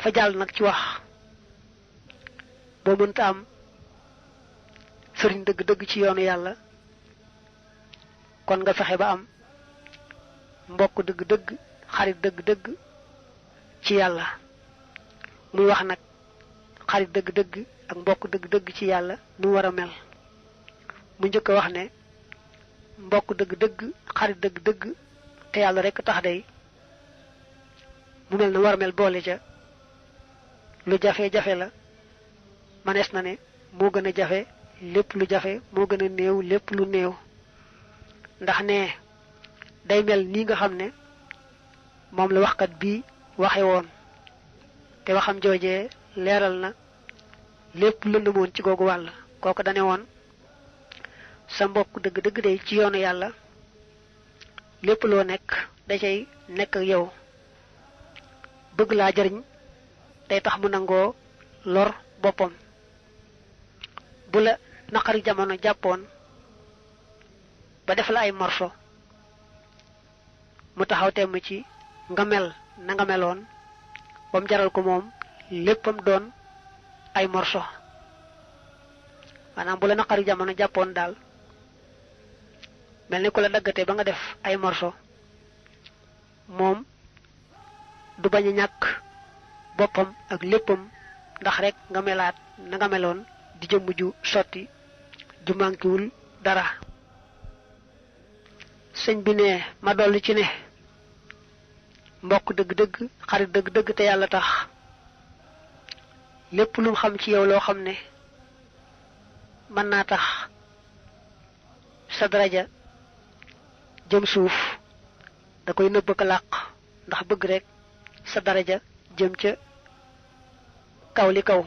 dafa jàll nag ci wax boo mënta am sëriñ dëgg-dëgg ci yoonu yàlla kon nga fexe ba am mbokk dëgg-dëgg xarit dëgg-dëgg ci yàlla muy wax nag xarit dëgg-dëgg ak mbokk dëgg-dëgg ci yàlla nu war a mel mu njëkk a wax ne mbokk dëgg-dëgg xarit dëgg-dëgg te yàlla rekk tax day mu mel na war a mel boole ca lu jafe-jafe la manees na ne moo gën a jafe lépp lu jafe moo gën a néew lépp lu néew ndax ne day mel nii nga xam ne moom la waxkat bii waxe woon te waxam joojee leeral na lépp lëndëmoon ci googu wàll kooku dane woon sa mbokk dëgg-dëgg day ci yoonu yàlla lépp loo nekk da cay nekk ak yow bëgg laa jariñ day tax mu nangoo lor boppam bu la naqari jamono jàppoon ba def la ay morso mu taxaw temm ci nga mel na nga meloon ba mu jaral ko moom léppam doon ay morso maanaam bu la naqari jamono jàppoon daal mel ni ku la daggate ba nga def ay morso moom du bañ a ñàkk boppam ak léppam ndax rek nga melaat na nga meloon di jëmm ju sotti ju mànkiwul dara sëñ bi ne ma dolli ci ne mbokk dëgg-dëgg xarit dëgg-dëgg te yàlla tax lépp lu xam ci yow loo xam ne mën naa tax sa daraja jëm suuf da koy nëbb ko làq ndax bëgg rek sa daraja jëm ca kaw li kaw